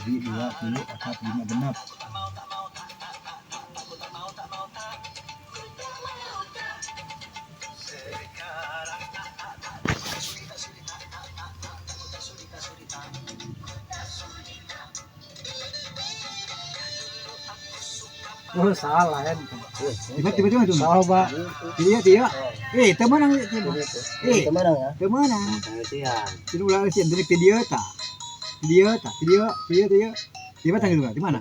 Hiji, dua, tilu, opat, lima, genep. Oh, salah kan. Tiba tiba tiba. Coba. Iya, iya. Eh, teu meunang ieu mah. Eh, Kemana ya? teu meunang. Tilu ulah eusian direk ti dieu tah. Ti dieu tah, ti dieu, ti dieu, ti dieu. Di mana tanggal dua? Di mana?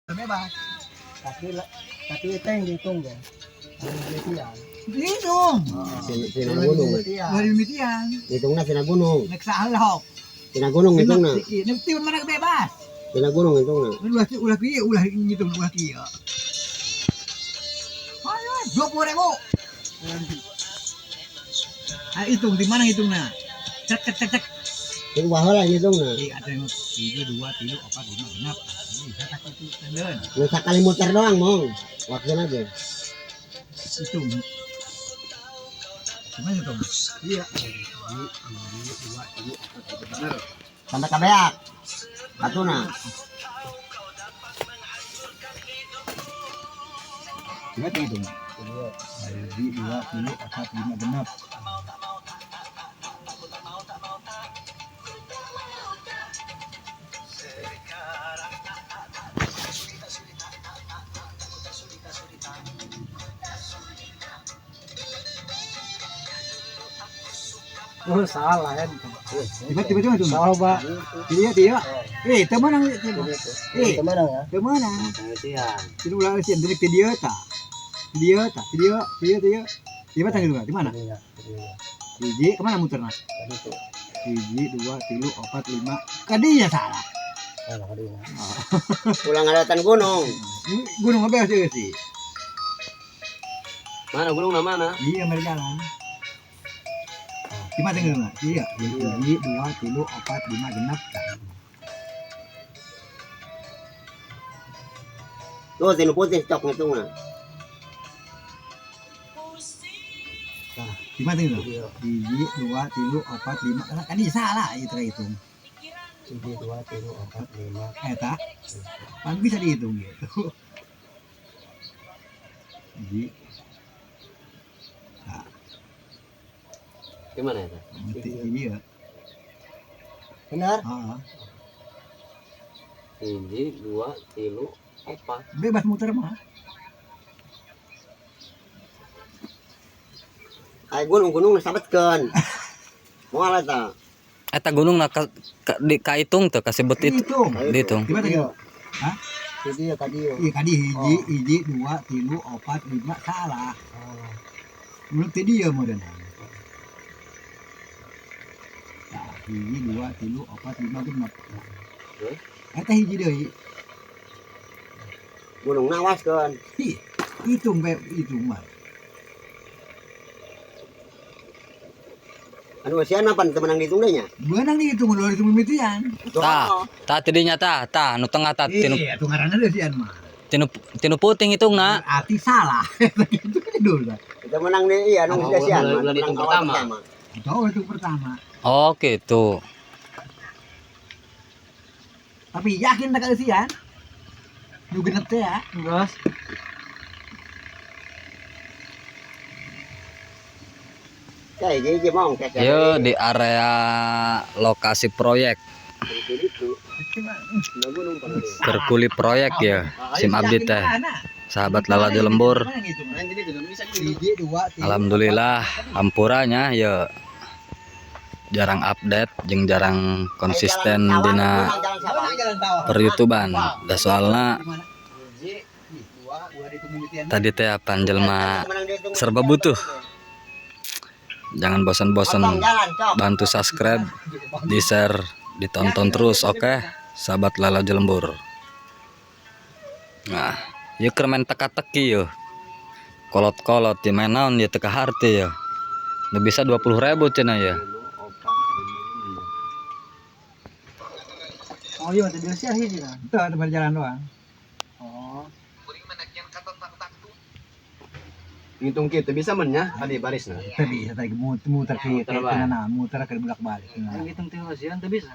Bebas. Tapi tapi itu yang dihitung ya. Penelitian. Dihitung. Sina gunung. Dua demikian. Hitungna sina gunung. Nek salah. Sina gunung hitungna. Nek tiun mana bebas. Sina gunung hitungna. Ulah ulah kieu, ulah ngitung ulah kieu. Ayo, 20.000. Ah, hitung di mana hitungna? Cek cek cek cek. Itu baheula hitungna. Iya, ada yang hiji, dua, tilu, opat, lima, genap. Ini saya takut itu tenden. Nu sakali muter doang mong. Waktuna ge. Hitung. Gimana hitung? Iya. Hiji, hiji, dua, tilu, opat, lima, bener. Sampai kabeak. Batuna. Gimana hitung? Hiji, dua, tilu, opat, lima, genap. Oh, salah kan. Tiba tiba tiba tiba. Coba. Iya, iya. Eh, teu meunang ieu mah. Eh, Kemana ya? teu meunang. Tilu ulah eusian direk ti dieu tah. Ti dieu tah, ti dieu, ti dieu, ti dieu. Di mana tanggal dua? Di mana? Hiji, kemana muterna? Hiji, dua, tilu, opat, lima. Kadinya salah. Ulang ngalewatan gunung. Ini gunung apa sih sih? Mana gunung mana? Iya, mari jalan. Di mana tanggal dua? Iya, hiji, dua, tilu, opat, lima, genap. Tuh tinu putih cok ngitungna. Di mana tanggal dua? Hiji, dua, tilu, opat, lima. Kadinya salah itu hitung. Hiji, dua, tilu, empat, lima. Eta, pan bisa dihitung gitu. Hiji, Gimana itu? mati hiji ya. Benar? Ah, Hiji, dua, tilu, opat. bebas muter mah. Ai gunung-gunung sabetkeun. Moal eta. Eta gunung na ka, ka, di kaitung tuh kasebut itu Hitung. dihitung. Di mana gitu? Hiji ya kadieu. Iya, kadi hiji, hiji, dua, tilu, opat, lima, salah. Oh. Menurut dia modern. Nah, hiji, dua, tilu, opat, lima, genep. Terus? Eta hiji deui. Gunung nawaskeun. Hi, hitung bae, hitung mah. Anu eusian apa teu meunang dihitung deui nya? Beunang dihitung udah dihitung mimitian. Tah, tah tidinya tah, tah nu tengah tah tinu Iya, tuh ngaranna deui sian mah. tinu tinu puting hitungna. Berarti salah. Itu kan dulu. Teu meunang deui iya nu Oh, eusian. ulah dihitung Menang awal pertama. Itu itu pertama. Oh gitu. Tapi yakin tak eusian? Nu genep teh ya. Gas. Ya hiji hiji mong cek. Yo di area lokasi proyek, terkuli proyek ya. Sim abdi teh, sahabat Lala di lembur. Alhamdulillah hampuranya ya jarang update jeung jarang konsisten dina per YouTubean. Da soalna tadi teh apan jelema serba butuh. Jangan bosan-bosan bantu subscribe, di share, ditonton terus, oke? Sahabat Lala Jelembur. Nah, yuk keur main teka-teki yo. Kolot-kolot di main naon ya teka harti ya. Nu bisa 20.000 cenah ya. Tilu, opat, lima, genep. Oh iya, tadi sih hiji kan. Itu tempat jalan doang. Oh. Ngitung kitu bisa men nya tadi barisna. Teu bisa tadi muter ke Muter bae. nah, muter ke bolak-balik. Nah. Yang hitung teh eusian teu bisa.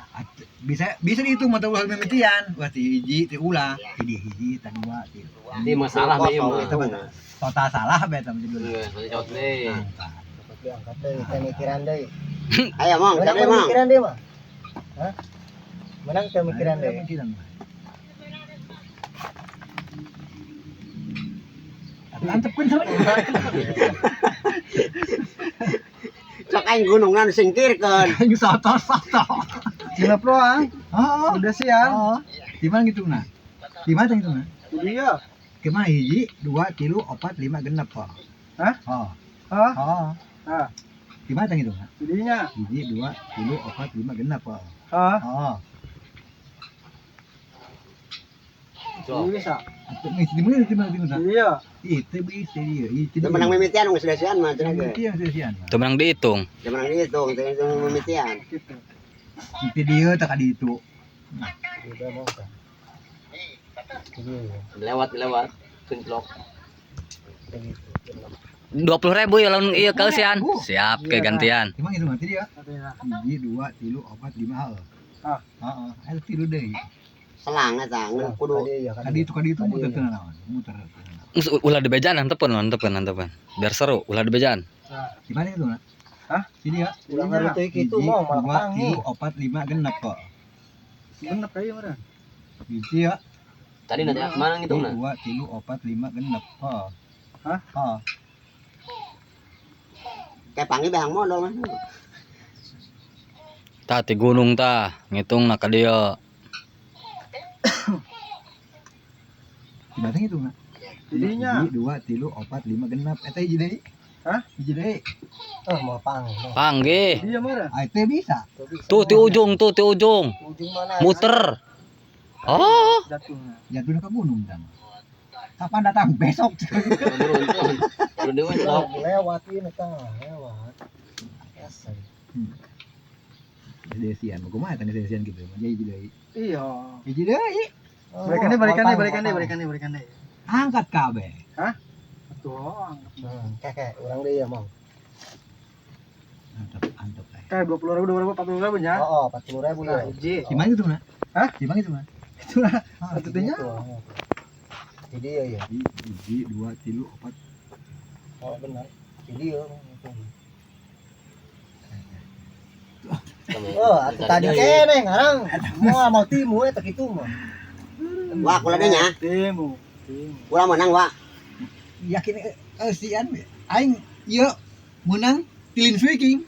Bisa bisa dihitung mah ulah mimitian. Wah ti hiji ti ulah, ti di hiji ti dua ti. Ini masalah nih mah. Itu mah total salah bae tah judulna. Geus, cot deui. Angkat. Diangkat deui, teh mikiran deui. Ayo mong, Menang cari mong. mikiran deui mah. Hah? Menang teh mikiran deui. Mikiran mah. Tapi antepkeun sama dia. Sok aing gunungna nu singkirkeun. Aing soto-soto. Genep doang. Oh, Udah siang. oh. Di mana ngitungna? Di mana ngitungna? Iya. Kemana hiji, dua, tilu, opat, lima, genep kok. Hah? Oh. Hah? Oh. Ah. Di mana ngitungna? Jadinya. Hiji, dua, tilu, opat, lima, genep kok. Hah? Oh. Cok. Bisa. Di mana di mana di mana? Iya. Itu bisa dia. Itu Teu menang mimitian geus desian mah cenah ge. Mimitian sesian. Teu menang dihitung. Teu menang dihitung, teu hitung mimitian. Gitu. Itu dia tak ada itu. Udah mau kan. Iya. Lewat lewat. Tunjlok. 20.000 ya lamun ieu kaeusian. Siap ke gantian. Emang itu nanti dia. Hiji, dua, tilu, opat, lima, heeh. Ah. Heeh. Ayo tilu deui. Selang eta ngan kudu Kadi itu muter teu naon. Muter. Geus ulah dibejaan antepun antepun antepun. Biar seru ulah dibejaan. Di mana itu, Nak? Hah? Sini ya. Ulah ngarutuy kitu Hiji, mau malah dua, pangi. tilu, opat, lima, genep kok. Genep kayak mana? Hiji ya. Tadi nanti mana ngitungna? Dua, tilu, opat, lima, genep. Oh. Hah? Oh. kayak pangi behang modal mah. Tah ti gunung tah ngitungna ka dieu. Di mana itu, Nak? Jadinya. Hiji, dua, tilu, opat, lima, genep. Eta hiji deui. Hah? Hiji deui. Oh, mau pangi. Panggih. Iya mana? Ah, itu bisa. Tuh ti ujung tuh ti ujung. Ujung mana? Muter. Oh, Jatuhnya. Jatuhnya ke gunung kan. Kapan datang? Besok. Beruntun. Kudu diunjlok. Lewat ini tah, lewat. Asal. Desian, kumaha tadi desian gitu. Jadi hiji deui. Iya. Hiji deui. Balikan deh, balikan deh, balikan deh, balikan deh, balikan deh. Angkat kabeh. Tuh, Kayak orang deh ya, Mang. Antep, antep. Kayak 20.000, 20.000, 40.000 nya. Oh, 40.000 lah. Hiji. Di mana itu, Nak? Hah? Di mana itu, Nak? Itulah. Ah, Satunya. Jadi ya ya. Hiji, dua, tilu, opat. Oh, benar. Jadi ya. Oh, atuh tadi kene ngarang. Mau mau timu eta kitu mah. Wah, kula deui nya. Timu. Kula menang, Wak. Yakin eusian we. Aing ieu menang tilin swing.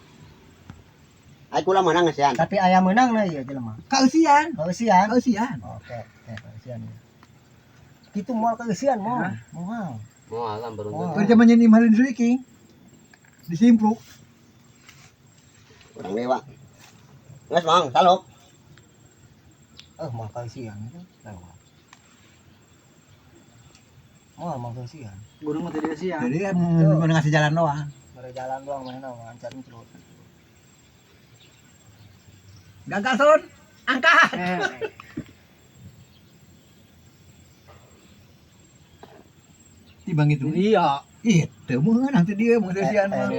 Aing kula menang ngesian. Tapi ayam menang nah ieu jelema. Kaeusian. Kaeusian. Kaeusian. Oke, oke, kaeusian. Kitu moal kaeusian moal. Moal. Moal lah beruntun. Keur zaman nyen imhalin swing. Disimpruk. Urang deui, Wak. Geus, Mong, saluk. Eh, moal kaeusian itu lewat. Moal moal kaeusian. Gunung mah tadi siang. Jadi mau ngasih jalan doang. Mere jalan doang mana mah ancar terus. Gagal son. Angkat. Tibang itu. Iya. Ih, teu meunang teh dia mun desian mah.